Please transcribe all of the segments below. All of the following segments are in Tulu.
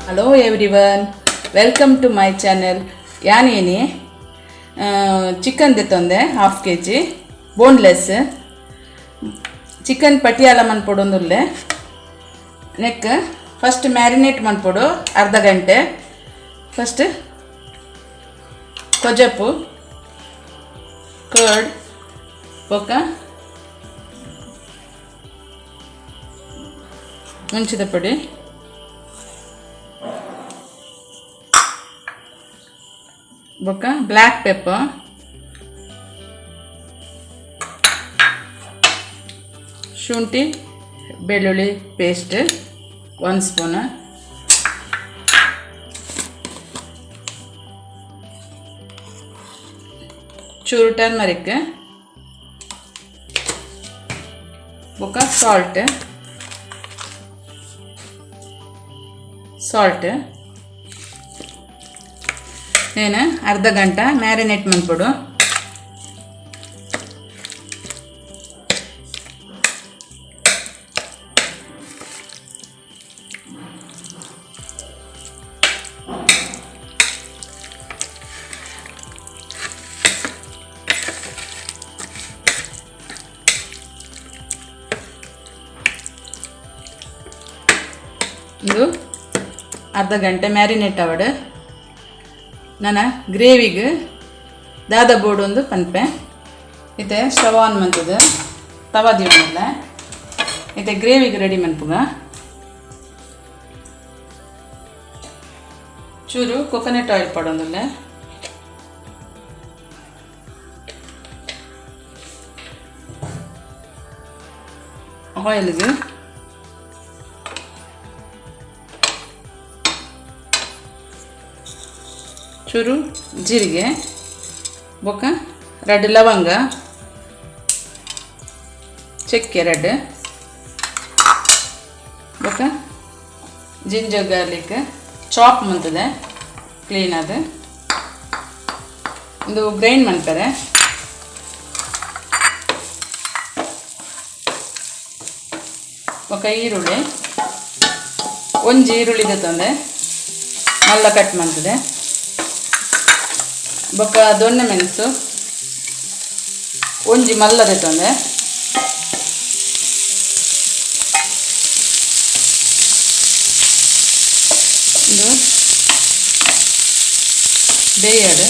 Hello everyone, welcome to my channel. ಯಾನೇನಿ chicken ದೆತ್ತೊಂದೆ, half K G boneless chicken Patiala ಮನ್ಪೊಡೊಂದುಲ್ಲೆ. Neck first marinate ಮನ್ಪೊಡು ಅರ್ಧ ಗಂಟೆ. ಫಸ್ಟ್ ಕೊಜಪು, ಕರ್ಡ್, ಬೊಕ್ಕ ಮುಂಚಿದ ಪೊಡಿ, ಬೊಕ್ಕ ಬ್ಲ್ಯಾಕ್ ಪೆಪ್ಪರ್, ಶುಂಠಿ ಬೆಳ್ಳುಳ್ಳಿ ಪೇಸ್ಟ್ 1 ಸ್ಪೂನ್, ಚೂರು ಟರ್ಮರಿಕ್, ಬೊಕ್ಕ ಸಾಲ್ಟ್. ಸಾಲ್ಟ್ నేను ಅರ್ಧ ಗಂಟೆ ಮ್ಯಾರಿನೇಟ್ ಮನ್ಪೊಡು. ಇದು ಅರ್ಧ ಗಂಟೆ ಮ್ಯಾರಿನೇಟ್ ಆವಡ್. ನನ ಗ್ರೇವಿಗೆ ದಾದ ಬೋಡು ಒಂದು ಪನ್ಪೆ. ಇತ್ತೆ ಸ್ಟವ್ ಆನ್ ಮಂತದ ತವಾ ದೀವೊಂದುಲ್ಲೆ. ಇತ್ತೆ ಗ್ರೇವಿಗೆ ರೆಡಿ ಮನ್ಪುಗ. ಚೂರು ಕೊಕೊನಟ್ ಆಯಿಲ್ ಪಾಡೊಂದುಲ್ಲೆ. ಆಯಿಲ್ಗೆ ಚೂರು ಜೀರಿಗೆ, ಬೊಕ್ಕ ರಡ್ಡ್ ಲವಂಗ, ಚಕ್ಕೆ ರಡ್ಡ್, ಬೊಕ್ಕ ಜಿಂಜರ್ ಗಾರ್ಲಿಕ್ ಚಾಪ್ ಮಂತದೆ ಕ್ಲೀನ್ ಅದು. ಇದು ಗ್ರೈಂಡ್ ಮನ್ಪೆರೆ. ಬೊಕ್ಕ ಈರುಳ್ಳಿ, ಒಂಜಿ ಈರುಳ್ಳಿ ತಂದೆ ಮಲ್ಲ ಕಟ್ ಮಂತದೆ. ಬೊಕ್ಕ ದೊಣ್ಣೆ ಮೆಣಸು ಒಂಜಿ ಮಲ್ಲದೆ ತಂದೆ. ಇದು ಬೇಯಡು,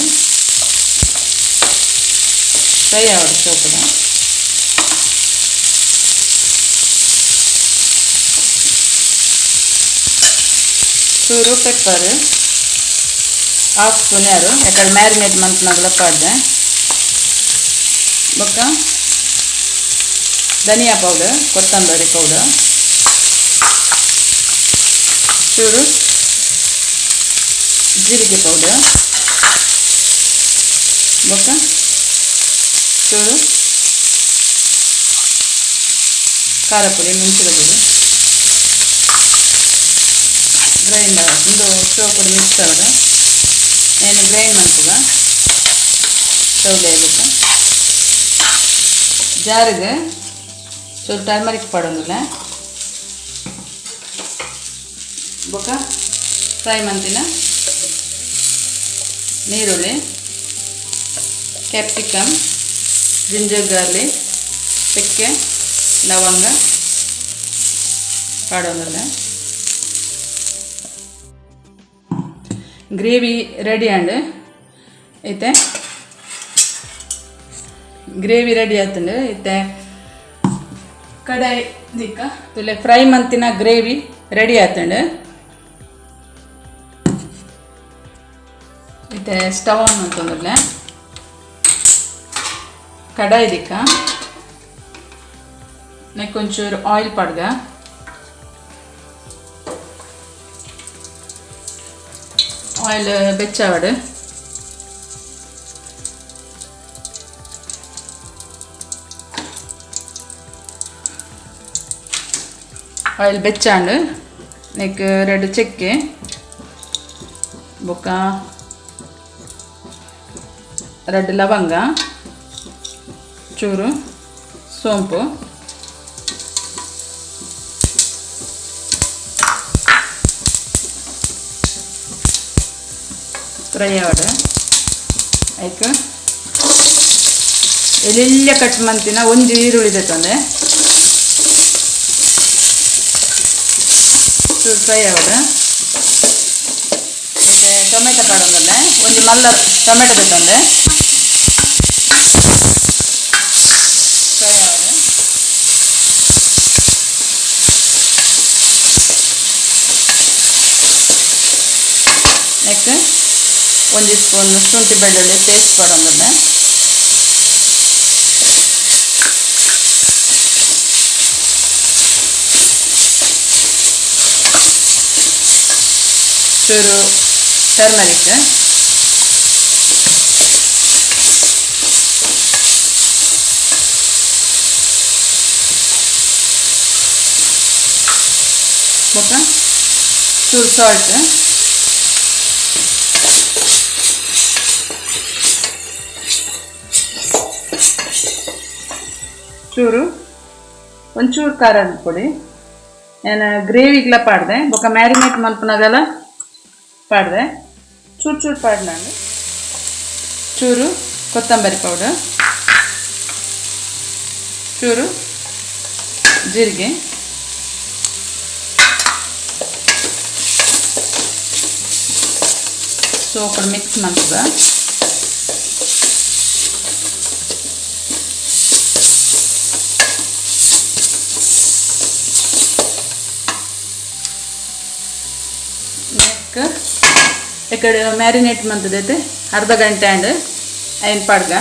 ಫ್ರೈ ಆವಡು ಸೋಪುದ. ಚೂರು ಪೆಪ್ಪರ್, ಹಾಫ್ ಸ್ಪೂನ್ ಯಾರು, ಯಾಕಂದ್ರೆ ಮ್ಯಾರಿನೇಟ್ ಮಂತ್ನಾಗಲ ಪಾಡ್ದೆ. ಬೊಕ್ಕ ಧನಿಯಾ ಪೌಡರ್, ಕೊತ್ತಂಬರಿ ಪೌಡರ್, ಚೂರು ಜೀರಿಗೆ ಪೌಡರ್, ಬೊಕ್ಕ ಚೂರು ಖಾರ ಪುಡಿ, ಮೆಣಸಿನ ಪುಡಿ. ಗ್ರೈಂಡ್ ಉಂದು ಸೋಪುಡು ಮಿಕ್ಸ್ ಆವಡ್. నేను ಗ್ರೈಂಡ್ ಮನ್ಪುಗ ಚೌಲೆ. ಬೊಕ್ಕ ಜಾರಿಗೆ ಚೂರು ಟರ್ಮರಿಕ್ ಪಾಡೊಂದುಲ್ಲೆ. ಬೊಕ್ಕ ಫ್ರೈ ಮಂತಿನ ನೀರುಳ್ಳಿ, ಕ್ಯಾಪ್ಸಿಕಮ್, ಜಿಂಜರ್ ಗಾರ್ಲಿಕ್, ಚಕ್ಕೆ, ಲವಂಗ ಪಾಡೊಂದುಲ್ಲೆ. ಗ್ರೇವಿ ರೆಡಿ ಆಂಡ್. ಇತ್ತೆ ಗ್ರೇವಿ ರೆಡಿ ಆತುಂಡು. ಇತ್ತೆ ಕಡಾಯಿ ದಿಕ್ಕ ತುಲೆ. ಫ್ರೈ ಮಂತಿನ ಗ್ರೇವಿ ರೆಡಿ ಆತುಂಡು. ಇತ್ತೆ ಸ್ಟವ್ ಆನ್ ಮಂತೊಂದುಲ್ಲೆ. ಕಡಾಯಿ ದಿಕ್ಕ ನೆಕ್ ಒಂಚೂರು ಆಯಿಲ್ ಪಾಡ್ಗ. ಆಯಿಲ್ ಬೆಚ್ಚಾವಡ್. ಆಯಿಲ್ ಬೆಚ್ಚಾಂಡ್. ನೆಕ್ ರೆಡ್ ಚಕ್ಕೆ, ಬೊಕ್ಕ ರೆಡ್ ಲವಂಗ, ಚೂರು ಸೋಂಪು, ಫ್ರೈ ಆವಡ್. ಐಕ್ ಎಲ್ಯ ಕಟ್ ಮಂತಿನ ಒಂಜಿ ಈರುಳ್ಳಿ ದೆತ್ತೊಂದೆ ಚೂರು ಫ್ರೈ ಆವಡ್. ಇತ್ತೆ ಟೊಮೆಟೊ ಪಾಡೊಂದುಲ್ಲೆ. ಒಂಜಿ ಮಲ್ಲ ಟೊಮೆಟೊ ದೆತ್ತೊಂದೆ ಫ್ರೈ ಆವಡ್. ನೆಕ್ಕ್ ಒಂಜಿ ಸ್ಪೂನ್ ಶುಂಠಿ ಬೆಳ್ಳುಳ್ಳಿ ಪೇಸ್ಟ್ ಪಾಡೊಂದುಲ್ಲೆ. ಚೂರು ಟರ್ಮರಿಕ್. ಬೊಕ್ಕ ಚೂರು ಸಾಲ್ಟ್. ಚೂರು ಒಂಚೂರು ಖಾರದ ಪುಡಿ. ನಾನು ಗ್ರೇವಿಗ್ಲ ಪಾಡ್ದೆ, ಬೊಕ್ಕ ಮ್ಯಾರಿನೇಟ್ ಮಲ್ಪುನಗಲ ಪಾಡ್ದೆ. ಚೂರು ಚೂರು ಪಾಡ್ನಾಂಡು. ಚೂರು ಕೊತ್ತಂಬರಿ ಪೌಡರ್, ಚೂರು ಜೀರಿಗೆ. ಸೋಪಡ್ ಮಿಕ್ಸ್ ಮಲ್ಪುಗ. ನೆಕ್ ಎಕಡೆ ಮ್ಯಾರಿನೇಟ್ ಮಂತದೈತೆ ಅರ್ಧ ಗಂಟೆ ಆಂಡ್ ಐನ್ ಪಾಡ್ಗ.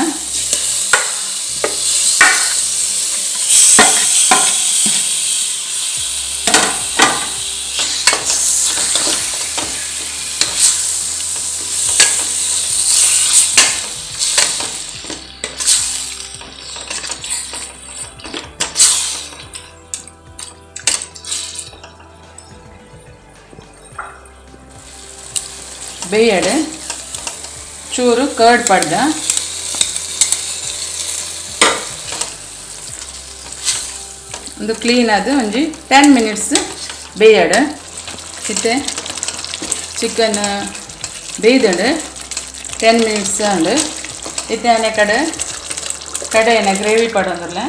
ಬೇಯಡ್. ಚೂರು ಕರ್ಡ್ ಪಾಡ್ಗ. ಒಂದು ಕ್ಲೀನ್ ಅದು ಒಂಜಿ 10 ಮಿನಿಟ್ಸ್ ಬೇಯಡ್. ಇತ್ತೆ ಚಿಕನ್ ಬೇಯ್ದುಂಡು, 10 ಮಿನಿಟ್ಸ್ ಆಂಡ್. ಇತ್ತೆ ಆನೆ ಕಡೆ ಕಡೆಯನ ಗ್ರೇವಿ ಪಾಡೊಂದುಲ್ಲೆ.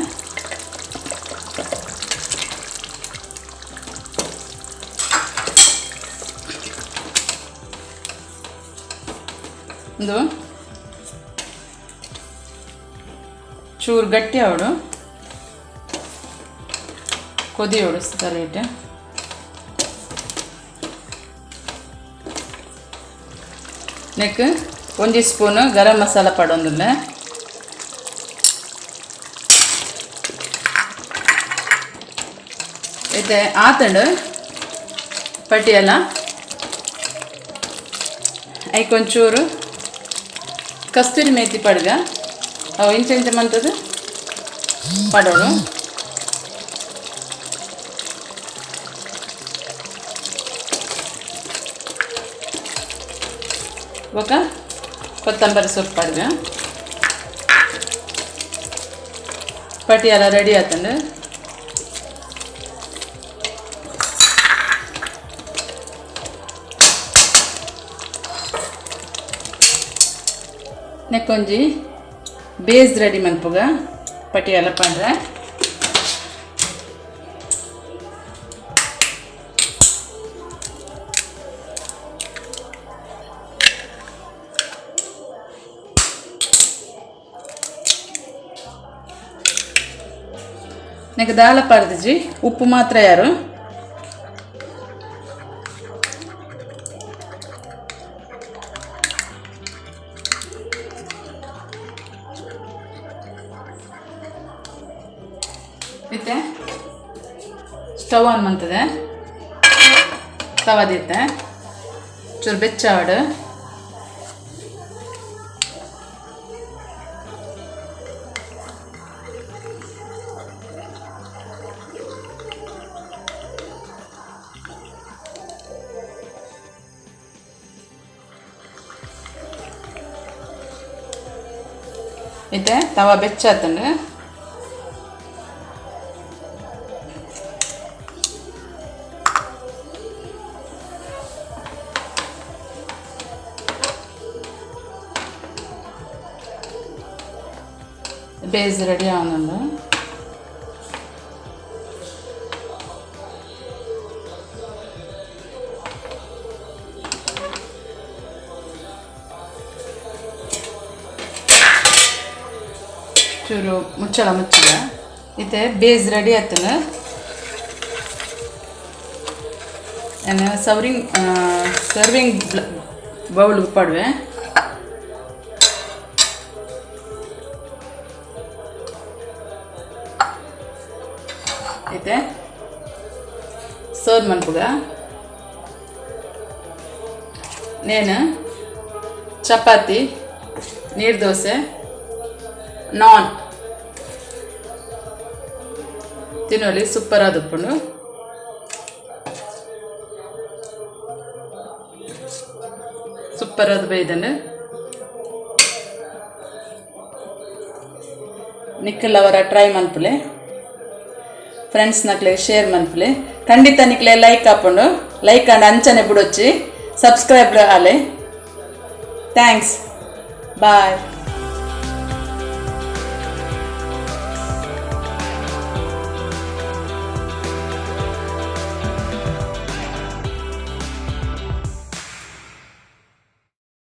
ಉಂದು ಚೂರು ಗಟ್ಟಿ ಆವಡು, ಕೊದಿಯೋಡು ಸರಿಟ್. ನೆಕ್ ಒಂಜಿ ಸ್ಪೂನ್ ಗರಂ ಮಸಾಲ ಪಾಡೊಂದುಲ್ಲೆ. ಇತ್ತೆ ಆತಂಡ್ ಪಟಿಯಲ. ಐಕ್ ಒಂಚೂರು ಕಸ್ತೂರಿ ಮೇಥಿ ಪಡ್ಗ. ಅವು ಇಂಚ ಇಂಚ ಮಂತದ್ದು ಪಾಡೋಡು. ಬೊಕ ಕೊತ್ತಂಬರಿ ಸೊಪ್ಪು ಪಾಡ್ಗ. ಪಟಿಯಾಲ ರೆಡಿ ಆತಂಡ್. ನೆಕ್ಕೊಂಜಿ ಬೇಸ್ ರೆಡಿ ಮನ್ಪುಗ ಪಟಿಯಾಲ ಪಂಡ್ರೆ. ನೆಕ್ ದಾಲ ಪಾಡ್ದಿಜಿ, ಉಪ್ಪು ಮಾತ್ರ ಯಾರು. ಇತ್ತೆ ಸ್ಟವ್ ಆನ್ ಮಂತದೆ. ತವದಿತ್ತೆ ಚೂರು ಬೆಚ್ಚ ಆವಡ್. ಇತ್ತೆ ತವ ಬೆಚ್ಚ ಆತಂಡ್. ಬೇಸ್ ರೆಡಿ ಆವೊಂದುಂಡು. ಚೂರು ಮುಚ್ಚಳ ಮುಚ್ಚಳ. ಇತ್ತೆ ಬೇಸ್ ರೆಡಿ ಆತನ. ಸರ್ವಿಂಗ್ ಸರ್ವಿಂಗ್ ಬೌಲ್ ಪಾಡುವೆ. ಇತ್ತೆ ಸರ್ವ್ ಮನ್ಪುಗ. ನೇನು ಚಪಾತಿ, ನೀರು ದೋಸೆ, ನಾನ್ ತಿನ್ನೋಲಿ. ಸೂಪರ್ ಆದುಪ್ಪುಂಡು. ಸೂಪರ್ ಆದ್ ಬೈದಂಡು. ನಿಕ್ಕಲ್ ಅವರ ಟ್ರೈ ಮನ್ಪುಲೆ, ಫ್ರೆಂಡ್ಸ್ ನಕ್ಲೆ ಶೇರ್ ಮನ್ಪುಲೆ. ಖಂಡಿತ ನಿಕ್ಲೆ ಲೈಕ್ ಆಪುಂಡು. ಲೈಕ್ ಆಂಡ್ ಅಂಚನೆ ಬುಡೊಚ್ಚಿ, ಸಬ್ಸ್ಕ್ರೈಬ್ ಆಲೆ. Thanks, bye.